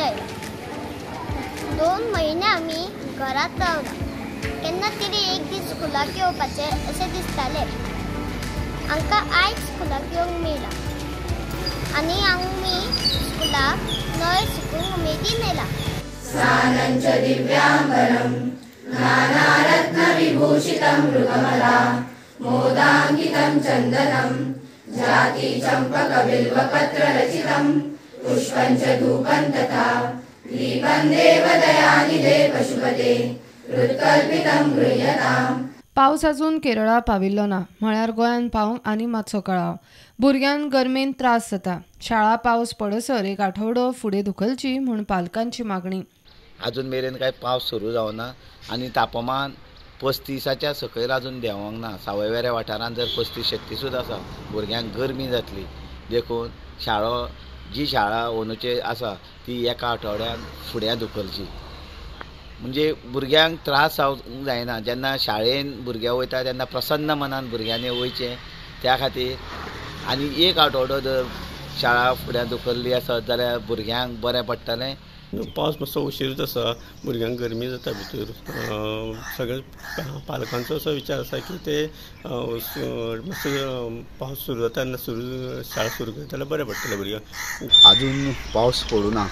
आयला. 2 म्हयने आमी घरांत रावला. केन्ना तरी एक दीस स्कुलाक येवपाचें अशें दिसतालें. आमकां आयज स्कुलाक येवंक मेळ्ळां आनी आमी स्कुलाक नवें शिकूंक उमेदीन येयला. स्नानं च दिव्यांबरं नानारत्नविभूषितं मृगमला मोदाङ्कितं चन्दनं जाति चम्पकबिल्वपत्ररचितं पुष्पं च धूपं तथा दीपं देवदयानिधे पशुपते हृत्कल्पितं गृह्यताम्. पावस अजून केरळा पाविल्लो ना, म्हळ्यार गोंयांत पावंक आनी मातसो कळाव. भुरग्यांक गरमेन त्रास जाता. शाळा पावस पडसर एक आठवडो फुडें धुकलची म्हूण पालकांची मागणी. अजून मेरेन काय पावस सुरू जावना आनी तापमान 35च्या सकयल अजून देंवोंक ना. सावयवेऱ्या वाठारांत जर 35-36 आसा, भुरग्यांक गरमी जातली. देखून शाळो जी शाळा अंदूची आसा ती एका आठवड्यान फुडें धुकलची, म्हणजे भुरग्यांक त्रास जावंक जायना. जेन्ना शाळेन भुरगे वयता तेन्ना प्रसन्न मनान भुरग्यांनी वयचें, त्या खातीर. आनी एक आठवडो जर शाळा फुडें धुकल्ली आसत जाल्यार भुरग्यांक बरें पडटलें. पावस मातसो उशीरच आसा, भुरग्यांक गरमी जाता भितर. सगळे पालकांचो असो विचार आसा की ते मातसो पावस सुरू जाता तेन्ना शाळा सुरू करता जाल्यार बरें पडटलें भुरग्यांक. अजून पावस पडूना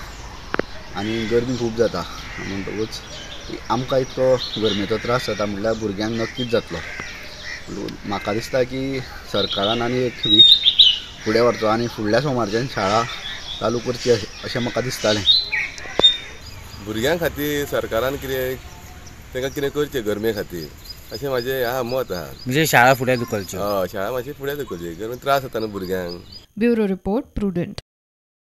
आनी गरमी खूब जाता, म्हणटकूच आमकां इतको गरमेचो त्रास जाता म्हटल्यार भुरग्यांक नक्कीच जातलो. म्हाका दिसता की सरकारान आनी एक वीक फुडें व्हरचो आनी फुडल्या सोमारच्यान शाळा चालू करची अशें म्हाका दिसतालें. भुरग्यां खातीर सरकारान कितें तांकां कितें करचें गरमे खातीर अशें म्हाजें आहा मत आहा. म्हणजे शाळा फुडें धुकलची. हय, शाळा मातशी फुडें धुकलची, गरमे त्रास जाता न्हू भुरग्यांक. Bureau report, Prudent.